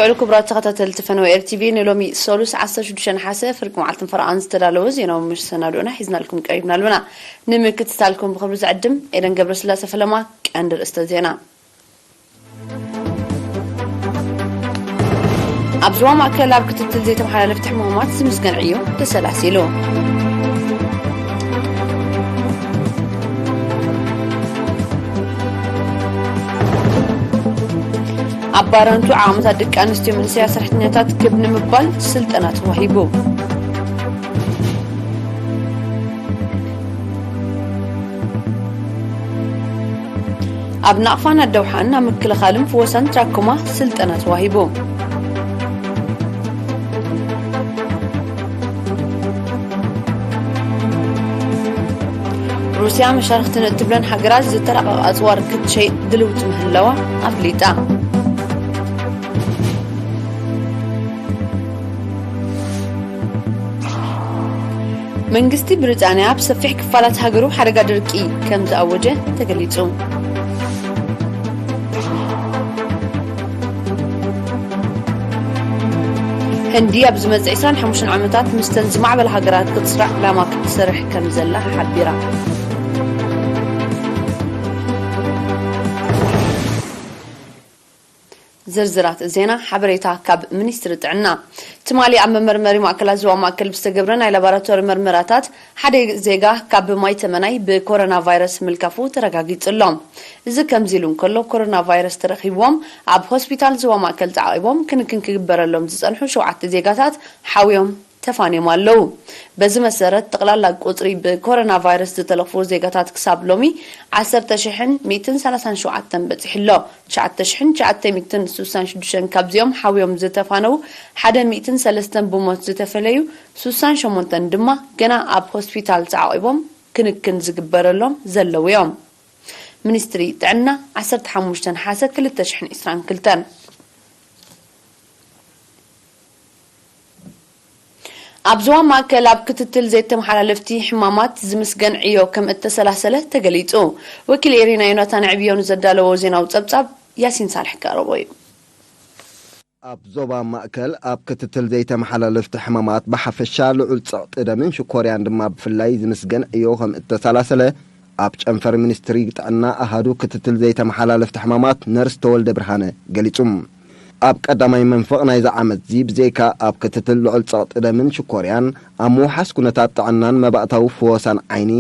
ልዑል ክቡራት ተኸታተልቲ ፈነወ ኤር ቲቪ፣ ንሎሚ ሰሉስ ዓሰርተ ሽዱሽተ ነሓሰ ፍርቂ መዓልትን ፈረቓን ዝተዳለወ ዜናዊ መሰናድኦና ሒዝናልኩም ቀሪብና ኣለና። ንምክትታልኩም ብኽብሪ ዝዕድም ኤደን ገብረስላሴ ፈለማ። ቀንዲ ርእስተ ዜና። ኣብ ዞባ ማእከል ኣብ ክትትል ዘይተመሓላለፍቲ ሕሙማት ዝምስገን ዕዮ ተሰላሲሉ። ኣብ ባረንቱ ዓቕምታት ደቂ ኣንስትዮ መንእሰያት ሰራሕተኛታት ክብ ንምባል ስልጠና ተዋሂቡ። ኣብ ናቕፋን ኣደውሓን ኣብ ምክልኻልን ፍወሳን ትራኮማ ስልጠና ተዋሂቡ። ሩስያ መሻርኽትን እትብለን ሃገራት ዝተራቐቐ ኣጽዋር ክትሸይጥ ድልውቲ ምህላዋ ኣፍሊጣ። መንግስቲ ብሪጣንያ ኣብ ሰፊሕ ክፋላት ሃገሩ ሓደጋ ድርቂ ከም ዝኣወጀ ተገሊጹ። ህንዲ ኣብ ዝመጽእ ዕስራን ሓሙሽተን ዓመታት ምስተን ዝማዕበላ ሃገራት ክትስራዕ ዕላማ ክትሰርሕ ከም ዘላ ሓቢራ። ዝርዝራት ዜና። ሓበሬታ ካብ ሚኒስትሪ ጥዕና። ትማሊ ኣብ መመርመሪ ማእከላት ዞባ ማእከል ብዝተገብረ ናይ ላቦራቶሪ መርመራታት ሓደ ዜጋ ካብ ማይ ተመናይ ብኮሮና ቫይረስ ምልካፉ ተረጋጊጹ ኣሎ። እዚ ከምዚ ኢሉ እንከሎ፣ ኮሮና ቫይረስ ተረኺብዎም ኣብ ሆስፒታል ዞባ ማእከል ተዓቒቦም ክንክን ክግበረሎም ዝጸንሑ ሸውዓተ ዜጋታት ሓውዮም ተፋንዮም ኣለዉ። በዚ መሰረት፣ ጠቕላላ ቁጽሪ ብኮሮና ቫይረስ ዝተለኽፉ ዜጋታት ክሳብ ሎሚ ዓሰርተ ሽሕን ሚእትን ሰላሳን ሸውዓተን በጺሑ ኣሎ። ትሽዓተ ሽሕን ትሽዓተ ሚእትን ስሳን ሽዱሽተን ካብዚኦም ሓውዮም ዝተፋነዉ፣ ሓደ ሚእትን ሰለስተን ብሞት ዝተፈለዩ፣ ስሳን ሸሞንተን ድማ ገና ኣብ ሆስፒታል ተዓቒቦም ክንክን ዝግበረሎም ዘለዉ እዮም። ሚኒስትሪ ጥዕና፣ ዓሰርተ ሓሙሽተ ነሓሰ ክልተ ሽሕን ዕስራን ክልተን። ኣብ ዞባ ማእከል ኣብ ክትትል ዘይተመሓላለፍቲ ሕማማት ዝምስገን ዕዮ ከም እተሰላሰለ ተገሊጹ። ወኪል ኤሪና ዮናታን ኣዕብዮ ንዘዳለዎ ዜናዊ ጸብጻብ ያሲን ሳልሕ ክቕርቦ እዩ። ኣብ ዞባ ማእከል ኣብ ክትትል ዘይተመሓላለፍቲ ሕማማት ብሓፈሻ ልዑል ጸቕጢ ደምን ሽኮርያን ድማ ብፍላይ ዝምስገን ዕዮ ከም እተሰላሰለ ኣብ ጨንፈር ሚኒስትሪ ጥዕና ኣሃዱ ክትትል ዘይተመሓላለፍቲ ሕማማት ነርስ ተወልደ ብርሃነ ገሊጹ። ኣብ ቀዳማይ መንፈቕ ናይዚ ዓመትዚ ብዘይካ ኣብ ክትትል ልዑል ጸቕጢ ደምን ሽኮርያን ኣብ ምውሓስ ኩነታት ጥዕናን መባእታዊ ፍወሳን ዓይኒ፣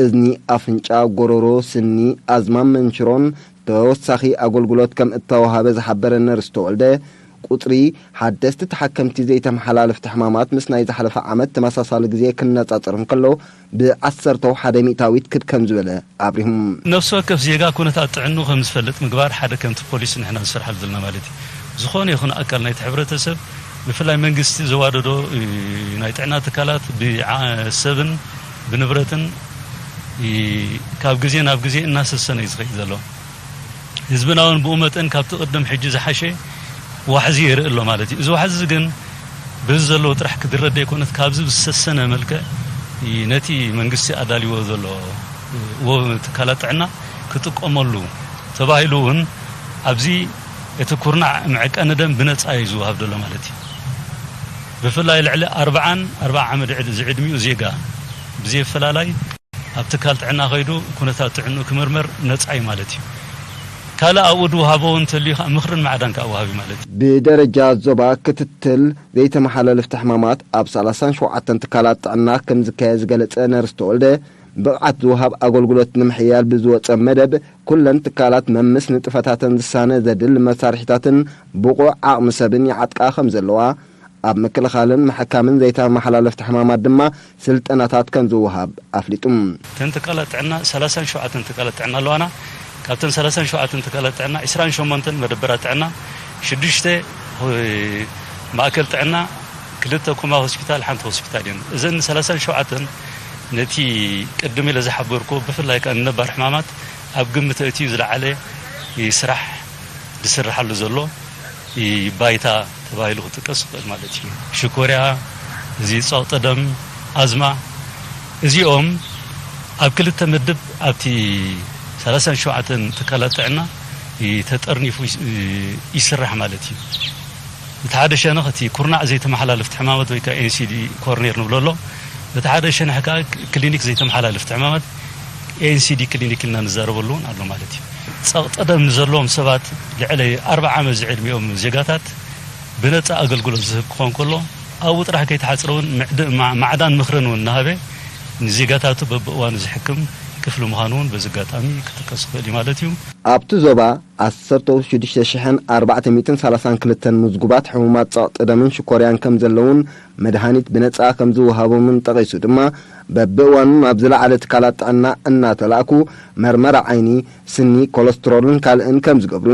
እዝኒ፣ ኣፍንጫ፣ ጎረሮ፣ ስኒ፣ ኣዝማን መንሽሮን ተወሳኺ ኣገልግሎት ከም እተዋሃበ ዝሓበረ ነርስ ተወልደ፣ ቁጽሪ ሓደስቲ ተሓከምቲ ዘይተመሓላለፍቲ ሕማማት ምስ ናይ ዝሓለፈ ዓመት ተመሳሳሊ ግዜ ክነጻጸር እንከሎ፣ ብዓሰርተው ሓደ ሚእታዊት ክብ ከም ዝበለ ኣብሪሁም። ነፍሲ ወከፍ ዜጋ ኩነታት ጥዕንኡ ከም ዝፈልጥ ምግባር ሓደ ከምቲ ፖሊሲ ንሕና ንሰርሓሉ ዘለና ማለት እዩ። ዝኾነ ይኹን ኣካል ናይቲ ሕብረተሰብ፣ ብፍላይ መንግስቲ ዘዋደዶ፣ እ፣ ናይ ጥዕና ትካላት ብዓ-፣ ሰብን ብንብረትን፣ እ፣ ካብ ግዜ ናብ ግዜ እናሰሰነ እዩ ዝኸይድ ዘሎ። ህዝብና እውን ብኡ መጠን ካብቲ ቅድም ሕጂ ዝሓሸ ዋሕዚ የርኢ ኣሎ ማለት እዩ። እዚ ዋሕዚ እዚ ግን በዚ ዘለዎ ጥራሕ ክድረደ ኣይኮነት፣ ካብዚ ብዝሰሰነ መልክዕ ነቲ መንግስቲ ኣዳልዎ ዘሎ ወ-፣ ትካላት ጥዕና ክጥቀመሉ ተባሂሉ እውን ኣብዚ እቲ ኩርናዕ መዐቀኒ ደም ብነጻ እዩ ዝወሃብ ዘሎ ማለት እዩ። ብፍላይ ልዕሊ ኣርብዓን ኣርብዓ ዓመት ዕድ-፣ ዝዕድሚኡ ዜጋ ብዘየፈላላይ ኣብ ትካል ጥዕና ከይዱ ኩነታት ጥዕንኡ ክምርመር ነጻ እዩ ማለት እዩ። ካልእ ኣብኡ ዝወሃቦ እውን እንተልዩ ከዓ ምኽርን ማዕዳን ከዓ ወሃቢ ማለት እዩ። ብደረጃ ዞባ ክትትል ዘይተመሓላለፍቲ ሕማማት ኣብ ሰላሳን ሸውዓተን ትካላት ጥዕና ከም ዝካየድ ዝገለጸ ነርስ ተወልደ፣ ብቕዓት ዝወሃብ ኣገልግሎት ንምሕያል ብዝወጸ መደብ፣ ኩለን ትካላት መምስ ንጥፈታተን ዝሳነ ዘድሊ መሳርሒታትን ብቑዕ ዓቕሚ ሰብን ይዓጥቃ ከም ዘለዋ፣ ኣብ ምክልኻልን ምሕካምን ዘይተመሓላለፍቲ ሕማማት ድማ ስልጠናታት ከም ዝወሃብ ኣፍሊጡ። እተን ትካላት ጥዕና፣ ሰላሳን ሸውዓተን ትካላት ጥዕና ኣለዋና። ካብተን ሰላሳን ሸውዓተን ትካላት ጥዕና፣ ዕስራን ሸሞንተን መደበራት ጥዕና፣ ሽዱሽተ ማእከል ጥዕና፣ ክልተ ኮማ ሆስፒታል፣ ሓንቲ ሆስፒታል እየን። እዘን ሰላሳን ሸውዓተን ነቲ ቅድም ኢለ ዝሓበርኩ፣ ብፍላይ ከኣ ንነባር ሕማማት ኣብ ግምት ኣእትዩ ዝለዓለ ስራሕ ዝስርሓሉ ዘሎ ባይታ ተባሂሉ ክጥቀስ ይኽእል ማለት እዩ። ሽኮርያ፣ እዚ ጸቕጢ ደም፣ ኣዝማ፣ እዚኦም ኣብ ክልተ ምድብ ኣብቲ ሰላሳን ሸውዓተን ትካላት ጥዕና ተጠርኒፉ ይስ-፣ ይስራሕ ማለት እዩ። እቲ ሓደ ሸነኽ እቲ ኩርናዕ ዘይተመሓላለፍቲ ሕማማት ወይ ከዓ ኤንሲዲ ኮርኔር ንብሎ ኣሎ። እቲ ሓደ ሸነኽ ከዓ ክሊኒክ ዘይተመሓላለፍቲ ሕማማት ኤንሲዲ ክሊኒክ ኢልና ንዛረበሉ እውን ኣሎ ማለት እዩ። ጸቕጢ ደም ንዘለዎም ሰባት ልዕሊ ኣርብዓ ዓመት ዝዕድሚኦም ዜጋታት ብነጻ ኣገልግሎት ዝህብ ክኾን ከሎ ኣብኡ ጥራሕ ከይተሓጽረ እውን ምዕድ- ማ- ማዕዳን ምኽርን እውን እናሃበ ንዜጋታቱ በብእዋኑ ዝሕክም ክፍሊ ምዃኑ እውን በዚ ኣጋጣሚ ክጥቀስ ይኽእል እዩ ማለት እዩ። ኣብቲ ዞባ ዓሰርተ ሽዱሽተ ሽሕን ኣርባዕተ ሚእትን ሰላሳን ክልተን ምዝጉባት ሕሙማት ጸቕጢ ደምን ሽኮርያን ከም ዘለውን መድሃኒት ብነጻ ከም ዝወሃቦምን ጠቒሱ ድማ በብእዋኑ ናብ ዝለዓለ ትካላት ጥዕና እናተላእኩ መርመራ ዓይኒ፣ ስኒ፣ ኮለስትሮልን ካልእን ከም ዝገብሩ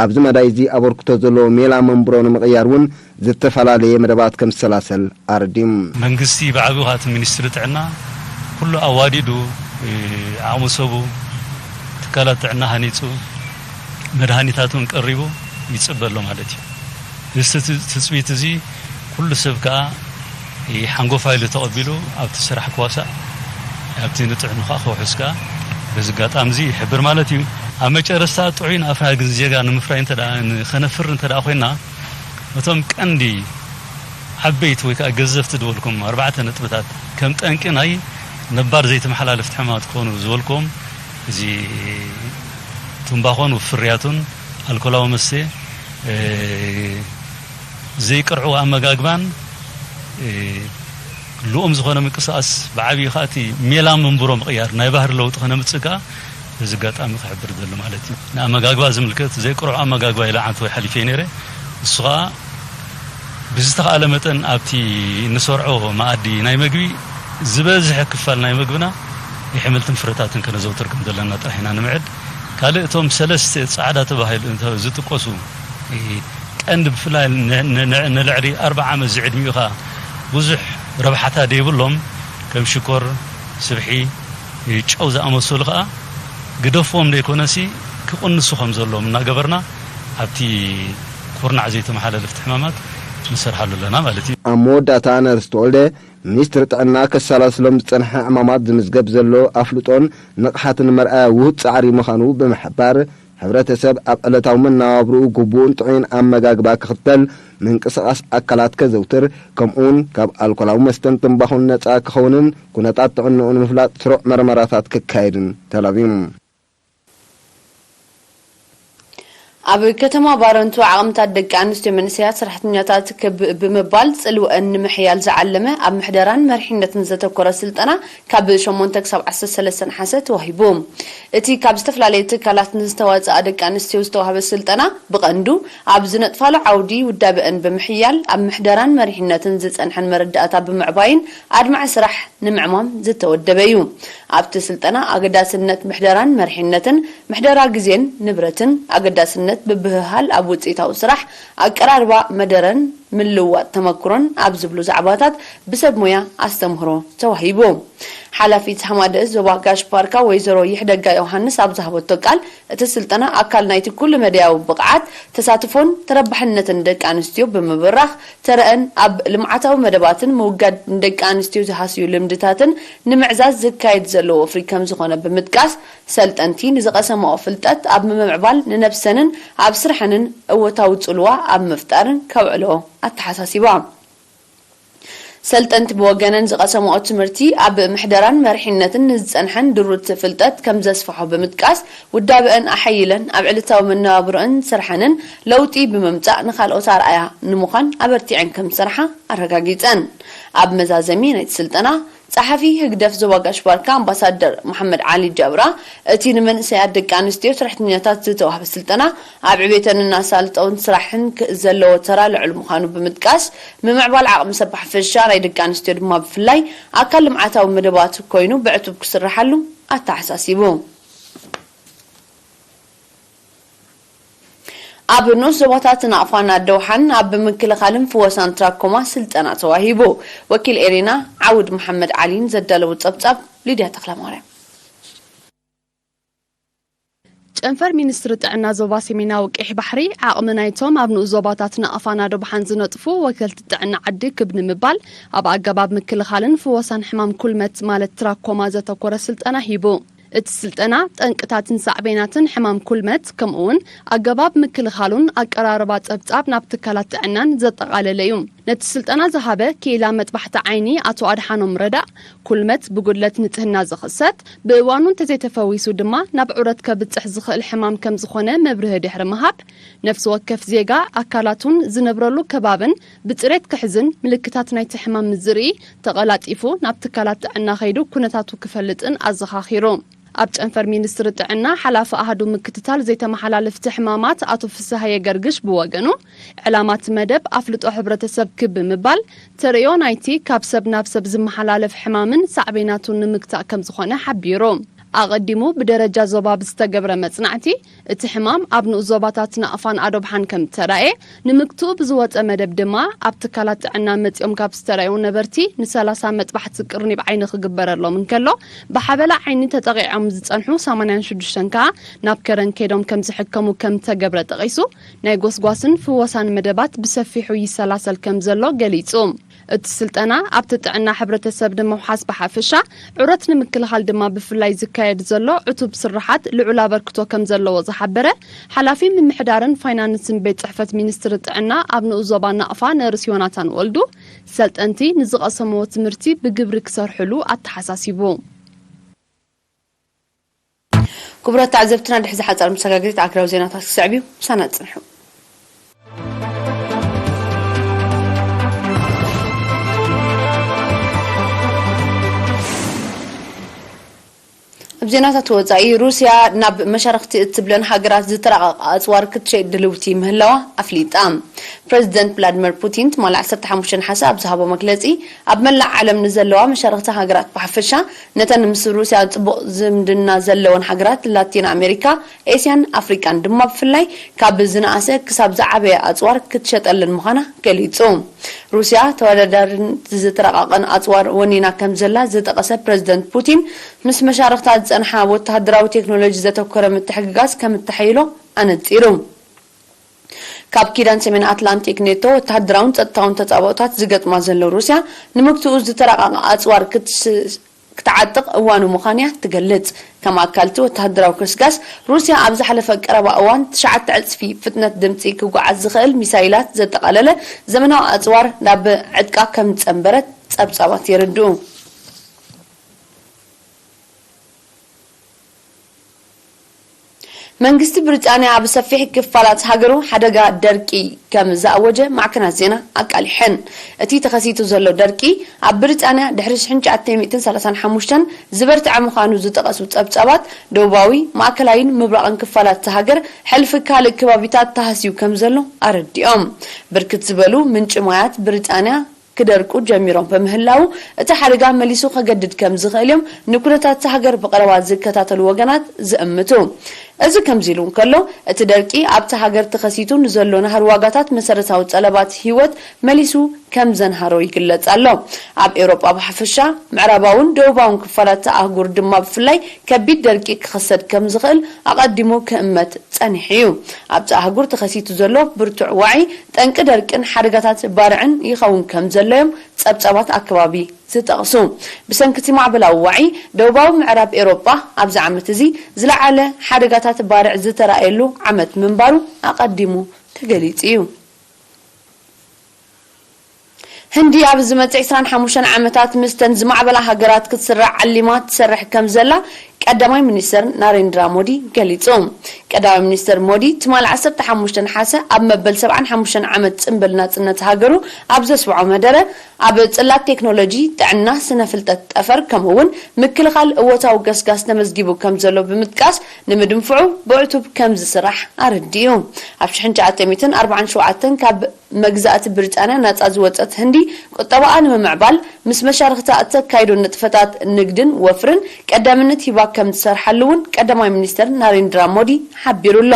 ኣብዚ መዳይ እዚ ኣበርክቶ ዘለዎ ሜላ መንብሮ ንምቕያር እውን ዝተፈላለየ መደባት ከም ዝሰላሰል ኣረዲኡ። መንግስቲ ብዓቢኡ ከኣ እቲ ሚኒስትሪ ጥዕና ኩሉ ኣዋዲዱ ዓቕሚ ሰቡ ትካላት ጥዕና ሃኒጹ መድሃኒታት እውን ቀሪቡ ይጽበ ኣሎ ማለት እዩ። እዚ ትጽቢት እዚ ኩሉ ሰብ ከኣ ሓንጎፋይ ኢሉ ተቐቢሉ ኣብቲ ስራሕ ክዋሳእ ኣብቲ ንጥዕኑ ከኣ ክውሕስ ከኣ በዚ ኣጋጣሚ እዚ ይሕብር ማለት እዩ። ኣብ መጨረስታ ጥዑይን ኣፍራግን ዜጋ ንምፍራይ እንተ ደኣ ከነፍር እንተ ደኣ ኮይና እቶም ቀንዲ ዓበይቲ ወይ ከዓ ገዘፍቲ ዝበልኩም ኣርባዕተ ነጥብታት ከም ጠንቂ ናይ ነባር ዘይተመሓላለፍቲ ሕማማት ክኾኑ ዝበልኩም እዚ ትንባኾን ፍርያቱን ኣልኮላዊ መስተ ዘይቅርዑ ኣመጋግባን ልኡም ዝኾነ ምንቅስቃስ ብዓብዩ ከዓ እቲ ሜላ መንብሮ ምቕያር ናይ ባህሪ ለውጢ ከነምፅእ ከዓ በዚ ኣጋጣሚ ክሕብር ደሊ ማለት እዩ። ንኣመጋግባ ዝምልከት ዘይቅርዑ ኣመጋግባ ኢለ ዓንተወይ ሓሊፈ ነይረ። እሱ ከዓ ብዝተኻእለ መጠን ኣብቲ እንሰርዖ መኣዲ ናይ መግቢ ዝበዝሐ ክፋል ናይ መግብና የሕምልትን ፍረታትን ከነዘውትር ከም ዘለና ጥራሕ ኢና ንምዕድ። ካልእ እቶም ሰለስተ ጻዕዳ ተባሂሉ እንተ ዝጥቀሱ ቀንዲ ብፍላይ ንልዕሊ ኣርብዓ ዓመት ዝዕድሚኡ ከኣ ብዙሕ ረብሓታ ደይብሎም ከም ሽኮር፣ ስብሒ፣ ጨው ዝኣመሰሉ ከኣ ግደፍዎም ደይኮነሲ ክቕንሱ ከም ዘለዎም እናገበርና ኣብቲ ኩርናዕ ዘይተመሓላለፍቲ ሕማማት ንሰርሓሉ ኣለና ማለት እዩ። ኣብ መወዳእታ ነርስ ተወልደ ሚኒስትሪ ጥዕና ከሰላስሎም ዝጸንሐ ዕማማት ዝምዝገብ ዘሎ ኣፍልጦን ንቕሓትን መርኣያ ውሁድ ጻዕሪ ምዃኑ ብምሕባር፣ ሕብረተሰብ ኣብ ዕለታዊ መነባብርኡ ግቡእን ጥዑይን ኣመጋግባ ክኽተል፣ ምንቅስቓስ ኣካላት ከዘውትር፣ ከምኡውን ካብ ኣልኮላዊ መስተን ትንባኹን ነጻ ክኸውንን ኩነታት ጥዕንኡ ንምፍላጥ ስሩዕ መርመራታት ክካየድን ተላብዩ። ኣብ ከተማ ባረንቱ ዓቕምታት ደቂ ኣንስትዮ መንእሰያት ሰራሕተኛታት ክብ ብምባል ጽልወአን ንምሕያል ዝዓለመ ኣብ ምሕደራን መሪሕነትን ዘተኮረ ስልጠና ካብ ሸሞንተ ክሳብ ዓሰርተ ሰለስተ ነሓሰ ተዋሂቡ። እቲ ካብ ዝተፈላለዩ ትካላት ንዝተዋጽኣ ደቂ ኣንስትዮ ዝተዋህበ ስልጠና ብቐንዱ ኣብ ዝነጥፋሉ ዓውዲ ውዳበአን ብምሕያል ኣብ ምሕደራን መሪሕነትን ዝጸንሐን መረዳእታ ብምዕባይን ኣድማዒ ስራሕ ንምዕማም ዝተወደበ እዩ። ኣብቲ ስልጠና ኣገዳስነት ምሕደራን መሪሕነትን፣ ምሕደራ ግዜን ንብረትን፣ ኣገዳስነት ምብህሃል ኣብ ውፅኢታዊ ስራሕ፣ ኣቀራርባ መደረን ምልውዋጥ ተመክሮን ኣብ ዝብሉ ዛዕባታት ብሰብ ሞያ ኣስተምህሮ ተዋሂቡ። ሓላፊት ሃማደእ ዞባ ጋሽ ባርካ ወይዘሮ ይሕደጋ ዮሃንስ ኣብ ዝሃበቶ ቃል፣ እቲ ስልጠና ኣካል ናይቲ ኩሉ መዳያዊ ብቕዓት፣ ተሳትፎን ተረባሕነትን ደቂ ኣንስትዮ ብምብራኽ፣ ተረአን ኣብ ልምዓታዊ መደባትን ምውጋድ ንደቂ ኣንስትዮ ዝሃስዩ ልምድታትን ንምዕዛዝ ዝካየድ ዘሎ ወፍሪ ከም ዝኾነ ብምጥቃስ፣ ሰልጠንቲ ንዝቐሰምኦ ፍልጠት ኣብ ምምዕባል ንነብሰንን ኣብ ስርሐንን እወታዊ ጽልዋ ኣብ ምፍጣርን ከውዕልኦ ኣተሓሳሲባ። ሰልጠንቲ ብወገነን ዝቐሰምኦ ትምህርቲ ኣብ ምሕደራን መሪሕነትን ንዝጸንሐን ድሩት ፍልጠት ከም ዘስፍሖ ብምጥቃስ፣ ውዳበአን ኣሐይለን ኣብ ዕለታዊ መነባብሮአን ስርሐንን ለውጢ ብምምጻእ ንኻልኦት ኣርኣያ ንምዃን ኣበርቲዐን ከም ዝሰርሓ ኣረጋጊጸን። ኣብ መዛዘሚ ናይቲ ስልጠና፣ ጸሓፊ ህግደፍ ዞባ ጋሽ ባርካ ኣምባሳደር መሓመድ ዓሊ ጃብራ፣ እቲ ንመንእሰያት ደቂ ኣንስትዮ ሰራሕተኛታት ዝተዋህበ ስልጠና ኣብ ዕቤተንን ኣሳልጦን ስራሕን ክ- ዘለዎ ተራ ልዑል ምዃኑ ብምጥቃስ፣ ምምዕባል ዓቕሚ ሰብ ብሓፈሻ ናይ ደቂ ኣንስትዮ ድማ ብፍላይ ኣካል ልምዓታዊ መደባት ኮይኑ ብዕቱብ ክስርሓሉ ኣተሓሳሲቡ። ኣብ ንኡስ ዞባታት ናቕፋን ኣደውሓን ኣብ ምክልኻልን ፍወሳን ትራኮማ ስልጠና ተዋሂቡ። ወኪል ኤሪና ዓውድ መሓመድ ዓሊን ዘዳለዎ ጸብጻብ ሊድያ ተኽለማርያም። ጨንፈር ሚኒስትሪ ጥዕና ዞባ ሰሜናዊ ቀይሕ ባሕሪ ዓቕሚ ናይቶም ኣብ ንኡስ ዞባታት ናቕፋን ኣደውሓን ዝነጥፉ ወከልቲ ጥዕና ዓዲ ክብ ንምባል ኣብ ኣገባብ ምክልኻልን ፍወሳን ሕማም ኩልመት ማለት ትራኮማ ዘተኮረ ስልጠና ሂቡ። እቲ ስልጠና ጠንቅታትን ሳዕቤናትን ሕማም ኩልመት፣ ከምኡውን ኣገባብ ምክልኻሉን ኣቀራርባ ጸብጻብ ናብ ትካላት ጥዕናን ዘጠቓለለ እዩ። ነቲ ስልጠና ዝሃበ ክኢላ መጥባሕቲ ዓይኒ ኣቶ ኣድሓኖም ረዳእ፣ ኩልመት ብጉድለት ንጽህና ዝኽሰት፣ ብእዋኑ እንተዘይተፈዊሱ ድማ ናብ ዑረት ከብጽሕ ዝኽእል ሕማም ከም ዝኾነ መብርሂ ድሕሪ ምሃብ፣ ነፍሲ ወከፍ ዜጋ ኣካላቱን ዝነብረሉ ከባብን ብጽሬት ክሕዝን ምልክታት ናይቲ ሕማም ምስ ዝርኢ ተቐላጢፉ ናብ ትካላት ጥዕና ከይዱ ኩነታቱ ክፈልጥን ኣዘኻኺሩ። ኣብ ጨንፈር ሚኒስትሪ ጥዕና ሓላፊ ኣሃዱ ምክትታል ዘይተመሓላለፍቲ ሕማማት ኣቶ ፍስሃየ ገርግሽ ብወገኑ፣ ዕላማ እቲ መደብ ኣፍልጦ ሕብረተሰብ ክብ ብምባል ተርእዮ ናይቲ ካብ ሰብ ናብ ሰብ ዝመሓላለፍ ሕማምን ሳዕቤናቱን ንምግታእ ከም ዝኾነ ሓቢሩ። ኣቐዲሙ ብደረጃ ዞባ ብዝተገብረ መጽናዕቲ፣ እቲ ሕማም ኣብ ንኡስ ዞባታት ናቕፋን ኣዶብሓን ከም እተራእየ፣ ንምግትኡ ብዝወጸ መደብ ድማ ኣብ ትካላት ጥዕና መጺኦም ካብ ዝተራእዩ ነበርቲ ን30 መጥባሕቲ ቅርኒብ ዓይኒ ክግበረሎም እንከሎ፣ ብሓበላ ዓይኒ ተጠቒዖም ዝጸንሑ ሰማንያን ሽዱሽተን ከኣ ናብ ከረን ከይዶም ከም ዝሕከሙ ከም እተገብረ ጠቒሱ፣ ናይ ጎስጓስን ፍወሳን መደባት ብሰፊሑ ይሰላሰል ከም ዘሎ ገሊጹ። እቲ ስልጠና ኣብቲ ጥዕና ሕብረተሰብ ንምውሓስ ብሓፈሻ፣ ዑረት ንምክልኻል ድማ ብፍላይ ዝካየድ ዘሎ ዕቱብ ስርሓት ልዑል ኣበርክቶ ከም ዘለዎ ዝሓበረ ሓላፊ ምምሕዳርን ፋይናንስን ቤት ጽሕፈት ሚኒስትሪ ጥዕና ኣብ ንኡስ ዞባ ናቕፋ ነርስ ዮናታን ወልዱ፣ ሰልጠንቲ ንዝቐሰምዎ ትምህርቲ ብግብሪ ክሰርሕሉ ኣተሓሳሲቡ። ክቡራት ተዓዘብትና፣ ድሕዚ ሓጻር መሰጋገሪት ኣግራብ ዜናታት ክስዕብ እዩ። ምሳና ጽንሑ። ኣብ ዜናታት ወጻኢ፣ ሩስያ ናብ መሻርኽቲ እትብለን ሃገራት ዝተራቐቐ ኣጽዋር ክትሸይጥ ድልውቲ ምህላዋ ኣፍሊጣ። ፕረዚደንት ቭላድሚር ፑቲን ትማሊ ዓሰርተ ሓሙሽተ ነሓሰ ኣብ ዝሃቦ መግለጺ፣ ኣብ መላእ ዓለም ንዘለዋ መሻርኽቲ ሃገራት ብሓፈሻ፣ ነተን ምስ ሩስያ ጽቡቕ ዝምድና ዘለወን ሃገራት ላቲን ኣሜሪካ፣ ኤስያን ኣፍሪቃን ድማ ብፍላይ ካብ ዝነኣሰ ክሳብ ዝዓበየ ኣጽዋር ክትሸጠለን ምዃና ገሊጹ። ሩስያ ተወዳዳርን ዝተራቐቐን ኣጽዋር ወኒና ከም ዘላ ዝጠቐሰ ፕረዚደንት ፑቲን፣ ምስ መሻርኽታ ዝጸንሓ ወተሃደራዊ ቴክኖሎጂ ዘተኮረ ምትሕግጋዝ ከም እተሐይሎ ኣነጺሩ። ካብ ኪዳን ሰሜን ኣትላንቲክ ኔቶ ወተሃደራውን ጸጥታውን ተጻብኦታት ዝገጥማ ዘሎ ሩስያ፣ ንምግትኡ ዝተራቐቐ ኣጽዋር ክትስ-፣ ክትዓጥቕ እዋኑ ምዃኑ እያ ትገልጽ። ከም ኣካል እቲ ወተሃደራዊ ገስጋስ፣ ሩስያ ኣብ ዝሓለፈ ቀረባ እዋን ትሽዓተ ዕጽፊ ፍጥነት ድምጺ ክጓዓዝ ዝኽእል ሚሳይላት ዘጠቓለለ ዘመናዊ ኣጽዋር ናብ ዕጥቃ ከም ዝጸንበረት ጸብጻባት የረድኡ። መንግስቲ ብሪጣንያ ኣብ ሰፊሕ ክፋላት ሃገሩ ሓደጋ ደርቂ ከም ዝኣወጀ ማዕከናት ዜና ኣቃሊሐን። እቲ ተኸሲቱ ዘሎ ደርቂ ኣብ ብሪጣንያ ድሕሪ ሽሕን ትሽዓተ ሚእትን ሰላሳን ሓሙሽተን ዝበርትዐ ምዃኑ ዝጠቐሱ ጸብጻባት፣ ደቡባዊ፣ ማእከላይን ምብራቕን ክፋላት እታ ሃገር ሕልፊ ካልእ ከባቢታት ተሃስዩ ከም ዘሎ ኣረዲኦም። ብርክት ዝበሉ ምንጪ ማያት ብሪጣንያ ክደርቁ ጀሚሮም በምህላው፣ እቲ ሓደጋ መሊሱ ከገድድ ከም ዝኽእል እዮም ንኩነታት እታ ሃገር ብቐረባ ዝከታተሉ ወገናት ዝእምቱ። እዚ ከምዚ ኢሉ እንከሎ፣ እቲ ደርቂ ኣብታ ሃገር ተኸሲቱ ንዘሎ ናህሪ ዋጋታት መሰረታዊ ጠለባት ህይወት መሊሱ ከም ዘንሃሮ ይግለጽ ኣሎ። ኣብ ኤውሮጳ ብሓፈሻ፣ ምዕራባውን ደቡባውን ክፋላት እታ ኣህጉር ድማ ብፍላይ ከቢድ ደርቂ ክኸሰት ከም ዝኽእል ኣቐዲሙ ክእመት ጸኒሑ እዩ። ኣብቲ ኣህጉር ተኸሲቱ ዘሎ ብርቱዕ ዋዒ፣ ጠንቂ ደርቅን ሓደጋታት ባርዕን ይኸውን ከም ዘሎ እዮም ጸብጻባት ኣከባቢ ዝጠቕሱ። ብሰንኪ እቲ ማዕበላዊ ዋዒ፣ ደቡባዊ ምዕራብ ኤውሮጳ ኣብዚ ዓመት እዚ ዝለዓለ ሓደጋታት ባርዕ ዝተራእየሉ ዓመት ምንባሩ ኣቐዲሙ ተገሊጹ እዩ። ህንዲ ኣብ ዝመጽእ ዕስራን ሓሙሽተን ዓመታት ምስተን ዝማዕበላ ሃገራት ክትስራዕ ዓሊማ ትሰርሕ ከም ዘላ ቀዳማይ ሚኒስተር ናሬንድራ ሞዲ ገሊጹ። ቀዳማይ ሚኒስተር ሞዲ ትማሊ ዓሰርተ ሓሙሽተ ነሓሰ ኣብ መበል ሰብዓን ሓሙሽተን ዓመት ጽምብል ናጽነት ሃገሩ ኣብ ዘስምዖ መደረ፣ ኣብ ጽላት ቴክኖሎጂ፣ ጥዕና፣ ስነ ፍልጠት፣ ጠፈር፣ ከምኡ እውን ምክልኻል እወታዊ ገስጋስ ተመዝጊቡ ከም ዘሎ ብምጥቃስ፣ ንምድንፍዑ ብዕቱብ ከም ዝስራሕ ኣረዲኡ። ኣብ ሽሕን ትሽዓተ ሚእትን ኣርባዓን ሸውዓተን ካብ መግዛእቲ ብሪጣንያ ናጻ ዝወጸት ህንዲ፣ ቁጠባኣ ንምምዕባል ምስ መሻርኽታ እተካይዶ ንጥፈታት ንግድን ወፍርን ቀዳምነት ሂባ ከም ትሰርሓሉ እውን ቀዳማይ ሚኒስተር ናሬንድራ ሞዲ ሓቢሩ ኣሎ።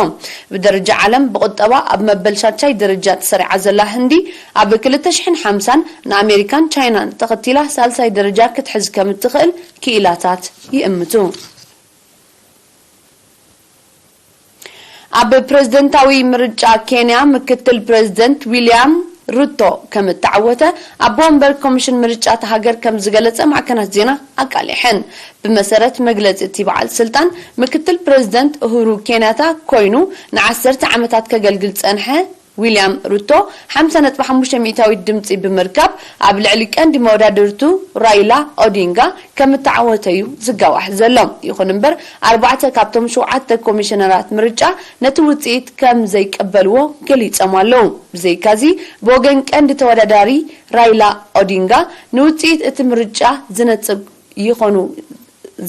ብደረጃ ዓለም ብቁጠባ ኣብ መበል ሻድሻይ ደረጃ ተሰሪዓ ዘላ ህንዲ፣ ኣብ ክልተ ሽሕን ሓምሳን ንኣሜሪካን ቻይናን ተኸቲላ ሳልሳይ ደረጃ ክትሕዝ ከም እትኽእል ክኢላታት ይእምቱ። ኣብ ፕረዚደንታዊ ምርጫ ኬንያ ምክትል ፕረዚደንት ዊልያም ሩቶ ከም እተዓወተ ኣቦ ወንበር ኮሚሽን ምርጫ እታ ሃገር ከም ዝገለጸ ማዕከናት ዜና ኣቃሊሐን። ብመሰረት መግለጺ እቲ በዓል ስልጣን፣ ምክትል ፕሬዝደንት ኡሁሩ ኬንያታ ኮይኑ ንዓሰርተ ዓመታት ከገልግል ጸንሐ ዊልያም ሩቶ ሓምሳ ነጥቢ ሓሙሽተ ሚእታዊት ድምጺ ብምርካብ ኣብ ልዕሊ ቀንዲ መወዳድርቱ ራይላ ኦዲንጋ ከም እተዓወተ እዩ ዝጋዋሕ ዘሎ። ይኹን እምበር ኣርባዕተ ካብቶም ሸውዓተ ኮሚሽነራት ምርጫ ነቲ ውጽኢት ከም ዘይቀበልዎ ገሊጾም ኣለዉ። ብዘይካዚ ብወገን ቀንዲ ተወዳዳሪ ራይላ ኦዲንጋ ንውጽኢት እቲ ምርጫ ዝነጽግ ይኾኑ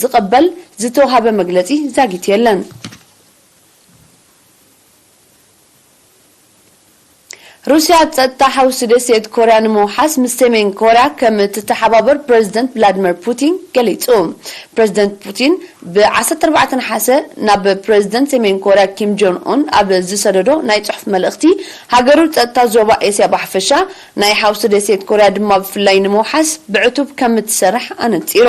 ዝቐበል ዝተውሃበ መግለጺ ዛጊት የለን። ሩስያ ጸጥታ ሓውሲ ደሴት ኮርያ ንምውሓስ ምስ ሰሜን ኮርያ ከም እትተሓባበር ፕረዚደንት ቭላድመር ፑቲን ገሊጹ። ፕረዚደንት ፑቲን ብ ዓሰርተ ኣርባዕተ ነሓሰ ናብ ፕረዚደንት ሰሜን ኮርያ ኪም ጆን ኡን ኣብ ዝሰደዶ ናይ ጽሑፍ መልእኽቲ፣ ሃገሩ ጸጥታ ዞባ ኤስያ ብሓፈሻ ናይ ሓውሲ ደሴት ኮርያ ድማ ብፍላይ ንምውሓስ ብዕቱብ ከም እትሰርሕ ኣነጺሩ።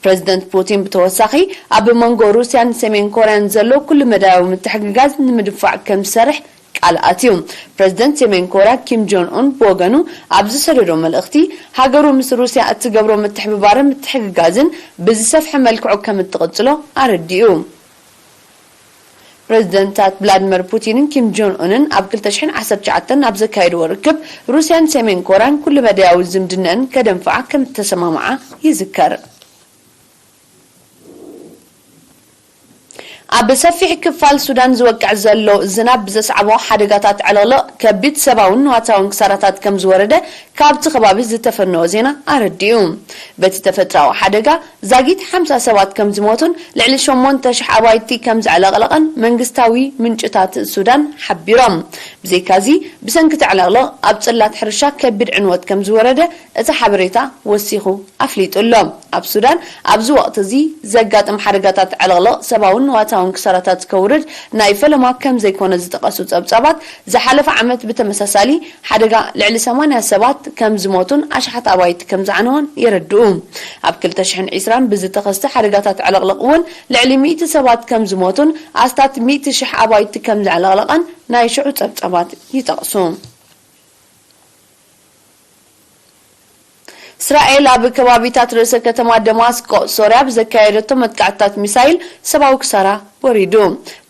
ፕረዚደንት ፑቲን ብተወሳኺ ኣብ መንጎ ሩስያን ሰሜን ኮርያን ዘሎ ኩሉ መዳያዊ ምትሕግጋዝ ንምድፋዕ ከም ዝሰርሕ ቃል ኣትዩ። ፕረዚደንት ሰሜን ኮርያ ኪም ጆን ኡን ብወገኑ ኣብ ዝሰደዶ መልእኽቲ፣ ሃገሩ ምስ ሩስያ እትገብሮ ምትሕብባርን ምትሕግጋዝን ብዝሰፍሐ መልክዑ ከም እትቕጽሎ ኣረዲኡ። ፕረዚደንታት ቭላድመር ፑቲንን ኪም ጆን ኡንን ኣብ ክልተ ሽሕን ዓሰርተ ትሽዓተን ኣብ ዘካየድዎ ርክብ፣ ሩስያን ሰሜን ኮርያን ኩሉ መዳያዊ ዝምድነን ከደንፍዓ ከም እተሰማምዓ ይዝከር። ኣብ ሰፊሕ ክፋል ሱዳን ዝወቅዕ ዘሎ ዝናብ ብዘስዓቦ ሓደጋታት ዕልቕልቕ ከቢድ ሰብኣውን ንዋታውን ክሳራታት ከም ዝወረደ ካብቲ ከባቢ ዝተፈነወ ዜና ኣረዲኡ። በቲ ተፈጥሮኣዊ ሓደጋ ዛጊት ሓምሳ ሰባት ከም ዝሞቱን ልዕሊ ሸሞንተ ሽሕ ኣባይቲ ከም ዘዕለቕለቐን መንግስታዊ ምንጭታት ሱዳን ሓቢሮም። ብዘይካዚ ብሰንኪ እቲ ዕልቕልቕ ኣብ ጽላት ሕርሻ ከቢድ ዕንወት ከም ዝወረደ እቲ ሓበሬታ ወሲኹ ኣፍሊጡ ኣሎ። ኣብ ሱዳን ኣብዚ ወቕቲ እዚ ዘጋጥም ሓደጋታት ዕልቕልቕ ሰብኣውን ንዋታውን ክሳራታት ከውርድ ናይ ፈለማ ከም ዘይኮነ ዝጠቐሱ ጸብጻባት፣ ዝሓለፈ ዓመት ብተመሳሳሊ ሓደጋ ልዕሊ ሰማንያ ሰባት ከም ዝሞቱን ኣሽሓት ኣባይቲ ከም ዝዓነዋን የረድኡ። ኣብ ክልተ ሽሕን ዕስራን ብዝተኸስተ ሓደጋታት ዕልቕልቕ እውን ልዕሊ ሚእቲ ሰባት ከም ዝሞቱን ኣስታት ሚእቲ ሽሕ ኣባይቲ ከም ዘዕለቕለቐን ናይ ሽዑ ጸብጻባት ይጠቕሱ። እስራኤል ኣብ ከባቢታት ርእሰ ከተማ ደማስቆ ሶርያ ብዘካየደቶ መጥቃዕትታት ሚሳይል ሰብኣዊ ክሳራ ወሪዱ።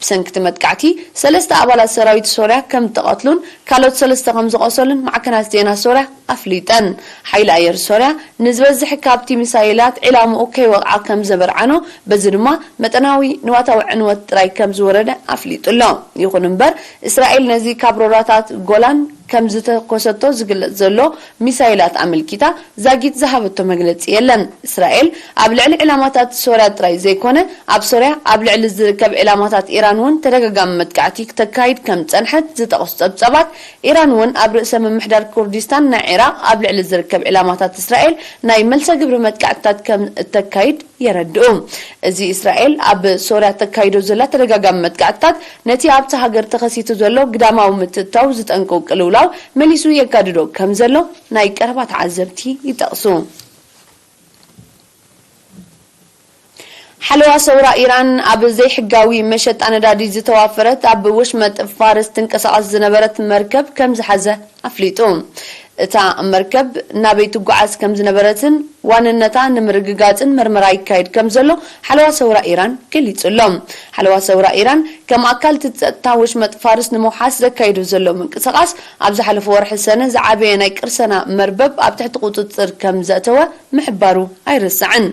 ብሰንኪ እቲ መጥቃዕቲ ሰለስተ ኣባላት ሰራዊት ሶርያ ከም ዝተቐትሉን ካልኦት ሰለስተ ከም ዝቖሰሉን ማዕከናት ዜና ሶርያ ኣፍሊጠን። ሓይሊ ኣየር ሶርያ ንዝበዝሕ ካብቲ ሚሳይላት ዒላምኡ ከይወቕዓ ከም ዘበርዓኖ፣ በዚ ድማ መጠናዊ ንዋታዊ ዕንወት ጥራይ ከም ዝወረደ ኣፍሊጡ ኣሎ። ይኹን እምበር፣ እስራኤል ነዚ ካብ ሮራታት ጎላን ከም ዝተኮሰቶ ዝግለጽ ዘሎ ሚሳይላት ኣመልኪታ ዛጊት ዝሃበቶ መግለጺ የለን። እስራኤል ኣብ ልዕሊ ዕላማታት ሶርያ ጥራይ ዘይኮነ፣ ኣብ ሶርያ ኣብ ልዕሊ ዝርከብ ዕላማታት ኢራን እውን ተደጋጋሚ መጥቃዕቲ ክተካይድ ከም ዝጸንሐት ዝጠቕሱ ጸብጻባት፣ ኢራን እውን ኣብ ርእሰ ምምሕዳር ኩርዲስታን ናይ ዒራቕ ኣብ ልዕሊ ዝርከብ ዕላማታት እስራኤል ናይ መልሰ ግብሪ መጥቃዕትታት ከም እተካይድ የረድኡ። እዚ እስራኤል ኣብ ሶርያ ተካይዶ ዘላ ተደጋጋሚ መጥቃዕትታት፣ ነቲ ኣብቲ ሃገር ተኸሲቱ ዘሎ ግዳማዊ ምትእትታው ዝጠንቁ ቅልውላው መሊሱ የጋድዶ ከም ዘሎ ናይ ቀረባ ተዓዘብቲ ይጠቕሱ። ሓለዋ ሰውራ ኢራን ኣብ ዘይሕጋዊ መሸጣ ነዳዲ ዝተዋፈረት ኣብ ወሽመጥ ፋርስ ትንቀሳቐስ ዝነበረት መርከብ ከም ዝሓዘ ኣፍሊጡ። እታ መርከብ ናበይ ትጓዓዝ ከም ዝነበረትን ዋንነታ ንምርግጋጽን መርመራ ይካየድ ከም ዘሎ ሓለዋ ሰውራ ኢራን ገሊጹ ኣሎ። ሓለዋ ሰውራ ኢራን ከም ኣካል እቲ ጸጥታ ወሽመጥ ፋርስ ንምውሓስ ዘካየዶ ዘሎ ምንቅስቓስ፣ ኣብ ዝሓለፈ ወርሒ ሰነ ዝዓበየ ናይ ቅርሰና መርበብ ኣብ ትሕቲ ቁጽጽር ከም ዘእተወ ምሕባሩ ኣይርሳዕን።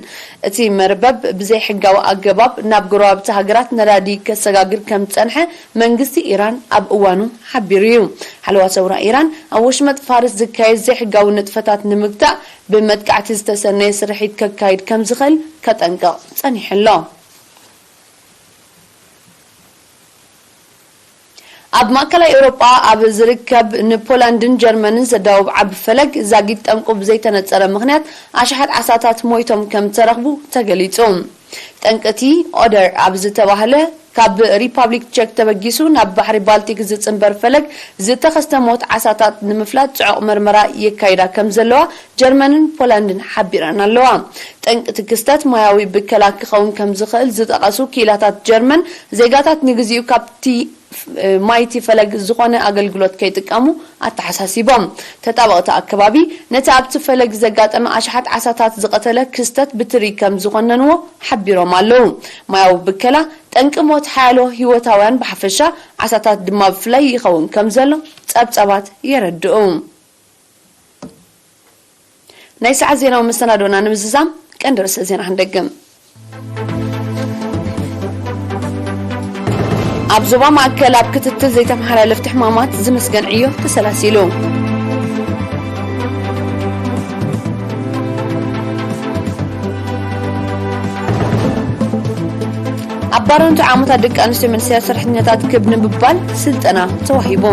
እቲ መርበብ ብዘይ ሕጋዊ ኣገባብ ናብ ጎረባብቲ ሃገራት ነዳዲ ከሰጋግር ከም ዝጸንሐ መንግስቲ ኢራን ኣብ እዋኑ ሓቢሩ እዩ። ሓለዋ ሰውራ ኢራን ኣብ ወሽመጥ ፋርስ ዝካየድ ዘይሕጋዊ ንጥፈታት ንምግታእ ብመጥቃዕቲ ዝተሰነየ ስርሒት ከካይድ ከም ዝኽእል ከጠንቅቕ ጸኒሑ ኣሎ። ኣብ ማእከላይ ኤውሮጳ ኣብ ዝርከብ ንፖላንድን ጀርመንን ዘዳውብ ዓቢ ፈለግ ዛጊት ጠንቁ ብዘይተነጸረ ምኽንያት ኣሽሓት ዓሳታት ሞይቶም ከም ዝተረኽቡ ተገሊጹ። ጠንቂ እቲ ኦደር ኣብ ዝተባህለ ካብ ሪፓብሊክ ቸክ ተበጊሱ ናብ ባሕሪ ባልቲክ ዝጽንበር ፈለግ ዝተኸስተ ሞት ዓሳታት ንምፍላጥ ጽዑቕ መርመራ የካይዳ ከም ዘለዋ ጀርመንን ፖላንድን ሓቢረን ኣለዋ። ጠንቂ እቲ ክስተት ማያዊ ብከላ ክኸውን ከም ዝኽእል ዝጠቐሱ ክኢላታት ጀርመን፣ ዜጋታት ንግዚኡ ካብቲ ማይቲ ፈለግ ዝኾነ ኣገልግሎት ከይጥቀሙ ኣተሓሳሲቦም። ተጣበቕቲ ኣከባቢ ነቲ ኣብቲ ፈለግ ዘጋጠመ ኣሽሓት ዓሳታት ዝቐተለ ክስተት ብትሪ ከም ዝኾነንዎ ሓቢሮም ኣለዉ። ማያዊ ብከላ ጠንቂ ሞት ሓያሎ ህይወታውያን ብሓፈሻ፣ ዓሳታት ድማ ብፍላይ ይኸውን ከም ዘሎ ጸብጻባት የረድኡ። ናይ ሰዓት ዜናዊ መሰናዶና ንምዝዛም ቀንዲ ርእሰ ዜና ክንደግም። ኣብ ዞባ ማእከል ኣብ ክትትል ዘይተመሓላለፍቲ ሕማማት ዝምስገን ዕዮ ተሰላሲሉ። ኣብ ባረንቱ ዓመታት ደቂ ኣንስትዮ መንስያ ሰራሕተኛታት ክብ ንምባል ስልጠና ተዋሂቡ።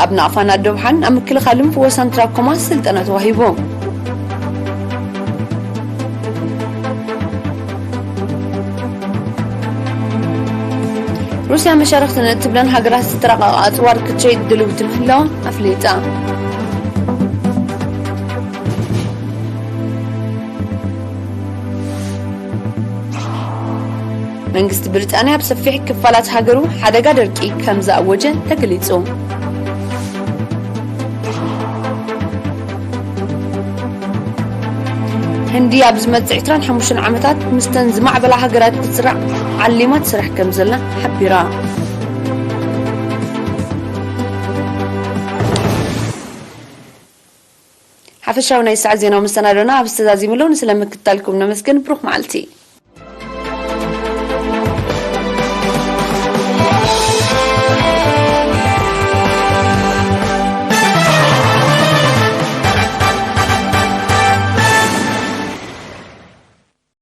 ኣብ ናቕፋን ኣዶብሓን ኣብ ምክልኻልን ፍወሳን ትራኮማ ስልጠና ተዋሂቡ። ሩስያ መሻርኽተን እትብለን ሃገራት ዝተራቐቐ ኣጽዋር ክትሸይጥ ድልውቲ ምህላዋ ኣፍሊጣ። መንግስቲ ብሪጣንያ ኣብ ሰፊሕ ክፋላት ሃገሩ ሓደጋ ደርቂ ከም ዝኣወጀ ተገሊጹ። ህንዲ ኣብ ዝመጽእ ዕስራን ሓሙሽተን ዓመታት ምስተን ዝማዕበላ ሃገራት ክትስራዕ ዓሊማ ትሰርሕ ከም ዘላ ሓቢራ። ሓፈሻዊ ናይ ሰዓት ዜናዊ መሰናዶና ኣብ ዝተዛዚምሉ ንስለ ምክትታልኩም ነመስግን። ብሩኽ መዓልቲ።